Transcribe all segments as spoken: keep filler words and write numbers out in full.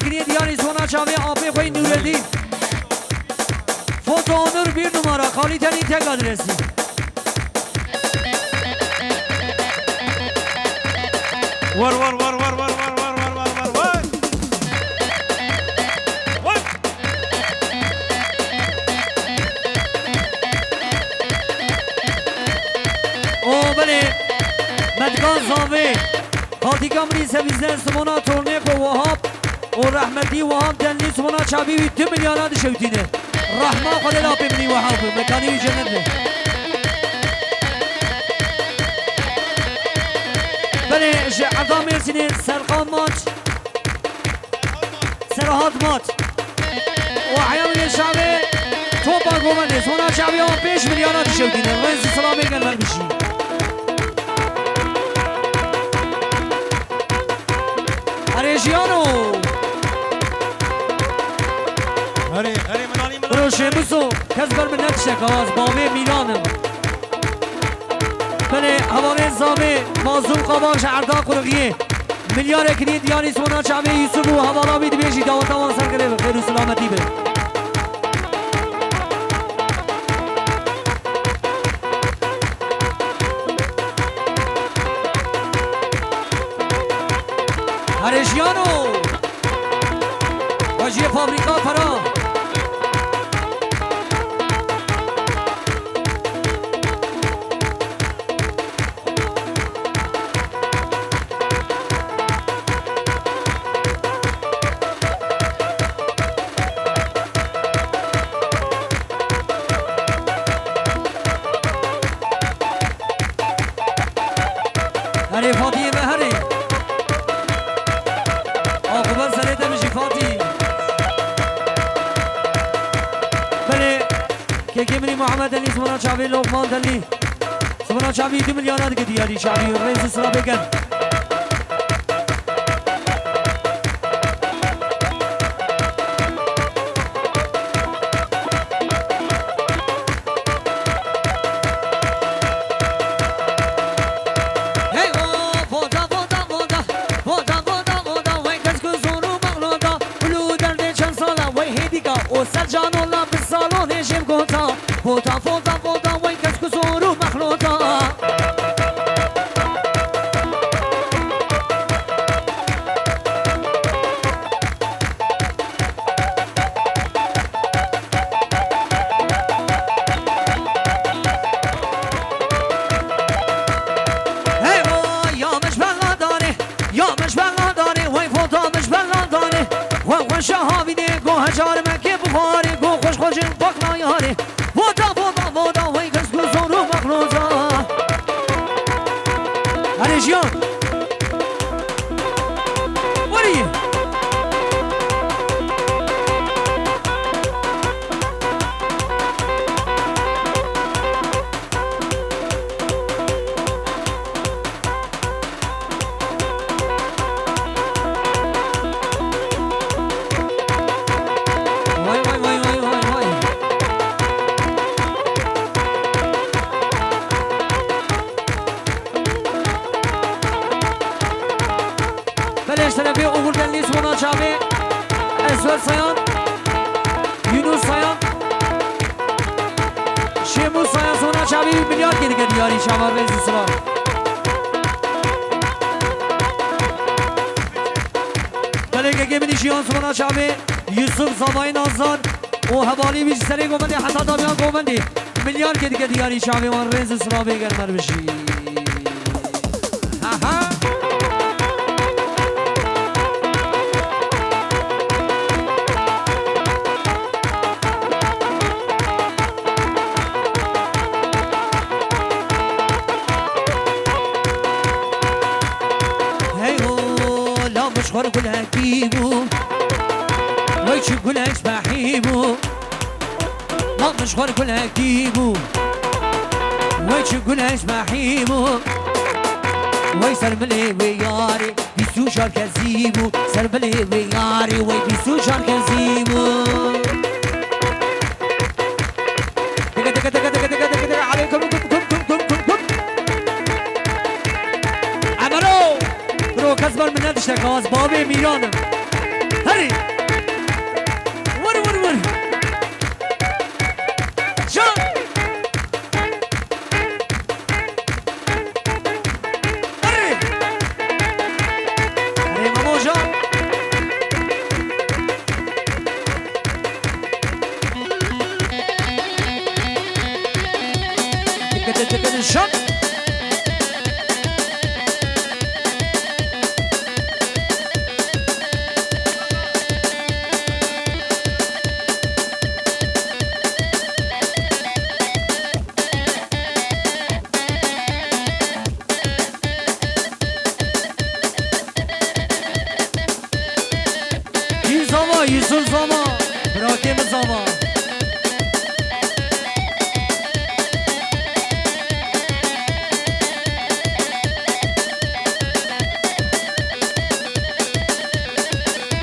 Kirî diyarî sona çavê apê xwe Nûredîn. Foto Onur bir numara, kalîtenî tek adresî. War, war, war. War. O belê, Medgan Zavê, Fatîka min î sevîzde Simona Tornêko Wahab û rehmetî Wahab Denlî Simona çavî wî du milyara dişewtîne. Rehma Xwedê lapê min î Wahab, mekanî wî cennet be. Belê, ji Erda Mêrsînê Serkan Maç. Serhat Mat. Û heya min ê şavê Topa Govendê, sona çavê wan pênc milyara dişewtîne. Rêz û silamê gel ver bijî. Erê jiyano. Herê, herê, minanî, minanî. Bro Şêmuso, kes ber min nedişe, kawaz, bavê Mîlan im. Belê, hevalê Zavê, Mazlûm Qabaq ji Erda Qurixiyê. Milyarek hînî diyarî sona çavê Yusuf û hevala wî dibêjî daweta wan ser kirê bi xêr û silametî be. Herê jiyano! Wajiyê fabrîka pera. Herê Fatiyê me herê. Axuber serê te bijî Fatî. Belê, kekê min î Muhammed Elî, Simona çavê Lokman Delî. Simona çavî du milyara dike diyarî çavî. Rêz û silavê gel. Hey ho, voda, voda, voda, voda, voda, voda, wey kes ku zor û mexlota, ulu derdê çend sala, wey hêdîka, o ser cano la bi salonê jêb gota. Voda, voda, voda, wey kes ku zor û mexlota. Hey ho, ya min ji bela darê, ya min ji bela darê, wey voda min ji bela darê. Wey xweşa havînê, go hejar me kê bixwarê, go xweş xweşin pakla yarê. Voda, voda, voda, wey kes ku zor û mexloza. Erê jiyan. Werî. Vay, vay, vay, vay, vay, vay. Belê ji terefê Oğur Denlî, Simona çavê Eswed Sayan, Yunus Sayan, Şêmûs Sayan, Simona çavî milyar kê dike diyarî çava rêz û silav. Belê kekê min î jiyan, Simona çavê Yusuf Zavayê Nazan û hevalî wî ji serê govendê heta dawiya govendê. Milyar kê dike diyarî çavê wan rêz û silavê gel me bijî. Aha. Hey ho, la min ji xwe re gulekî bû. Wey çi gulek behî bû. Ma min ji xwe re gulekî bû. Wey çi gulek behî bû. Wey ser milê wê yarê bîst û çar kezî bû. Ser milê wê yarê wey bîst û çar kezî bû. Teke, teke, teke, teke, teke, teke, teke, alê kum, kum, kum. Emelo! Bro, kes ber min nedişte, kawaz bavê Mîran im. Herê. Wir, wir, wir. Can. Herê. Herê Mamo Can. Dikkat et, dikkat et, şak. Kî zava, Yusuf zava, birakê min zava.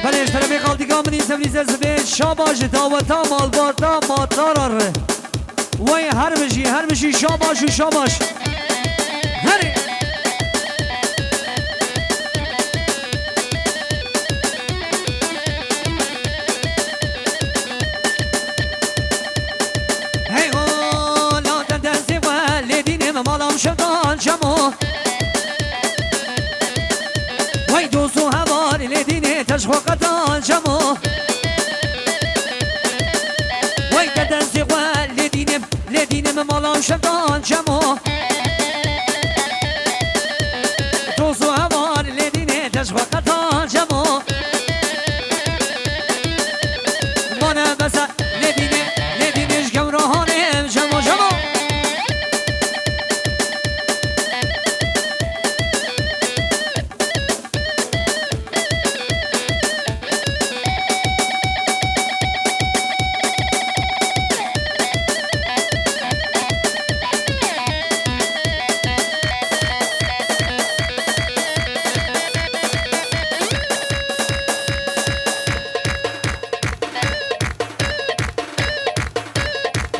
Belê, ji terefê xaltîka min î sevî zibê şaba ji daweta malbata matara re. Wey her bijî, her bijî, şabaş û şabaş. Herê. Hey ho, la te destê xwe lê dînê me malam şevan cemo. Wey dost û heval lê dînê te ji xwe qetan cemo. Wey te destê xwe lê dînê, lê dînê me malam şevan cemo. Dost û heval lê dînê te ji xwe qetan cemo. Mane bese lê dînê, lê dînê ji gewra hanê cemo, cemo.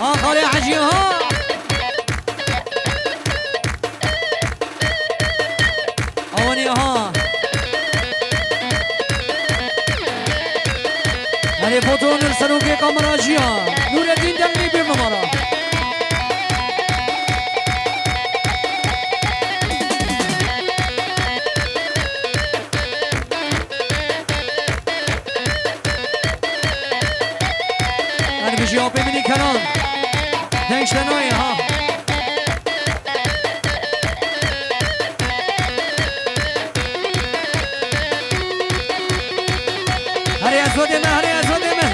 Ha, Xalê Hecî, ha! Awanî, ha! Erê, foto nir serokê kamera jî, ha! Nûreddîn Demrî bir numara. Her bijî apê min î Kenan. Deng ji te nayê ha. Herê Ezodê me, herê Ezodê me.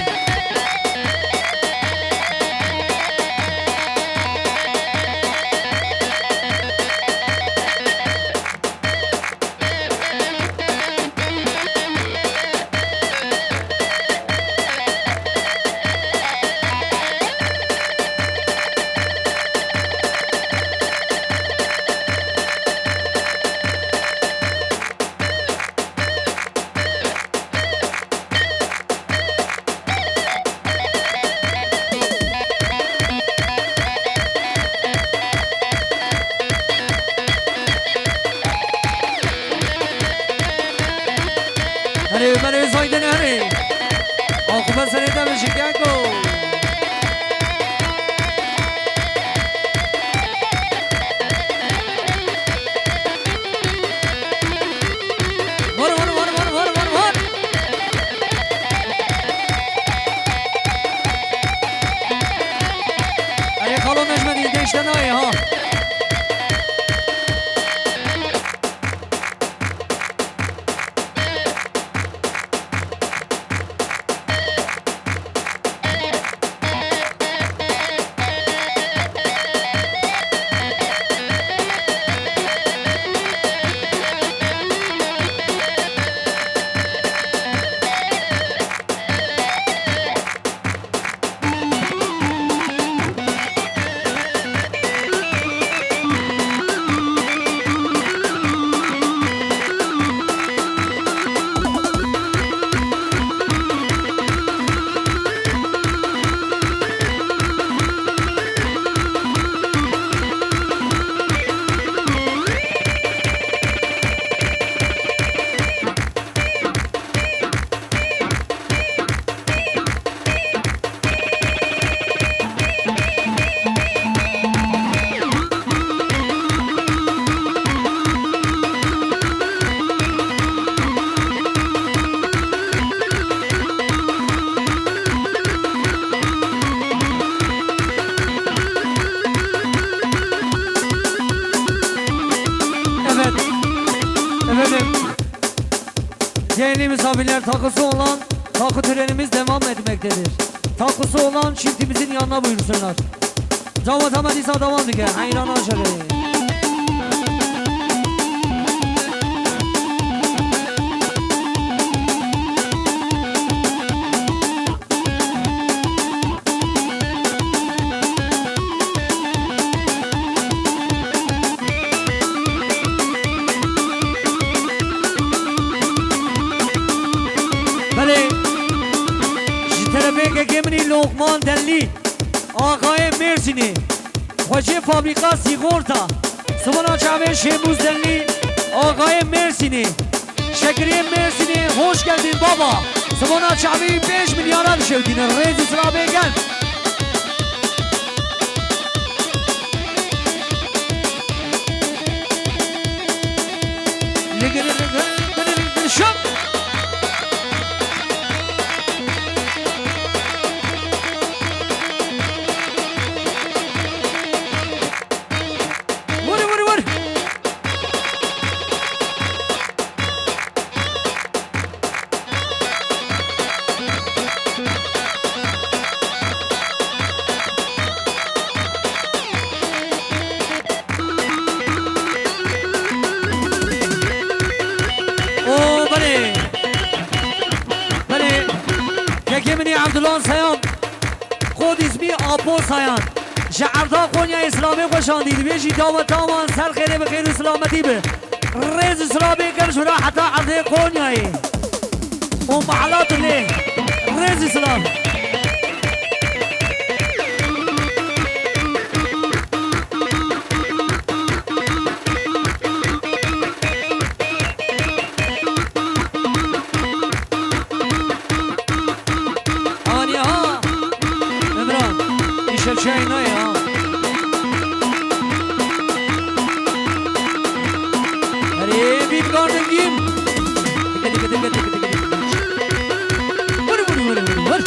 Herê, merê, zaydin herê. Axume serê te bijî keko. Var, var, var. Erê xalo Necmedîn, dêşte nayê ha. Değerli misafirler, takısı olan takı törenimiz devam etmektedir. Takısı olan çiftimizin yanına buyursunlar. Damat Ahmet İsa devam dike. Hayran aşağı. Belê, ji terefê kekê min î Lokman Delî, axayê Mêrsînê, xwecê fabrîka sîgorta, simona çavê Şêmûz Delî, axayê Mêrsînê. Şekiriyê Mêrsînê, hoş geldin baba. Simona çavî pênc milyara dişewtîne. Rêz û silavê gel. Ligiri ligir, ligiri ligir, şok. Vur, vur, vur. O belê. Belê. Kekê min ê Abdullah Sayan. Xwedî zî Apo Sayan. Ji erda Konyayê silamê xwe şandî. Dibêjî daweta wan ser xêrê bi xêr û silametî bi. Rêz û silamê gel ji we re heta erdê Konyayê. Û mehelatê lê. Rêz û silam. Aniha. Imran. Îşev çayê nayê ha. Erê, bir garden game. Dike, dike, dike, dike, dike, dike. Vur, vur, vur, vur, vur.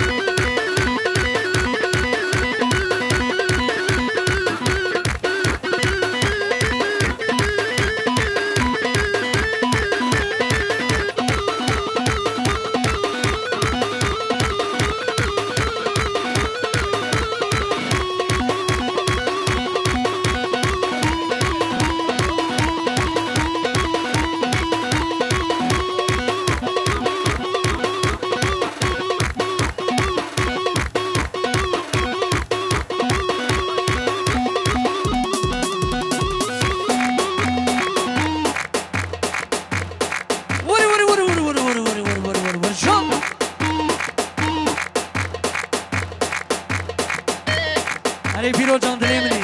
Vur, vur, vur, vur. Şok. Erê pîro can dilê min î.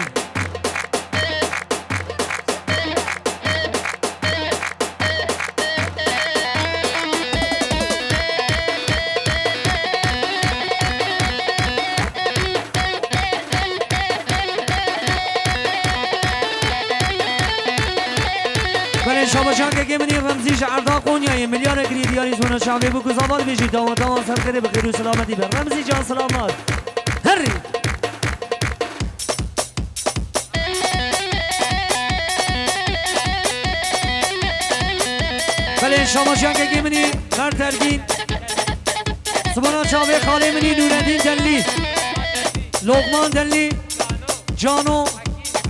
Belê şabaşan kekê min î Remzî ji erda Konyayê milyarek rî diyarî zona çavê bû ku zava dibêjî dawa dawa ser xêrê bi xêr û selametî be. Remzî can selamat. Herî. Belê şamaşiyakekê min î Mert Ergîn. Simona çavê xalê min î Nûreddîn Delî. Lokman Delî. Cano.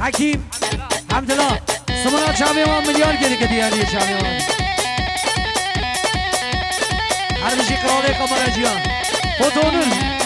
Hekîm. Hemdila. Simona çavê wan milyar gereke diyarî çavê wan. Her bijî kralê kameracıya. Fotonun.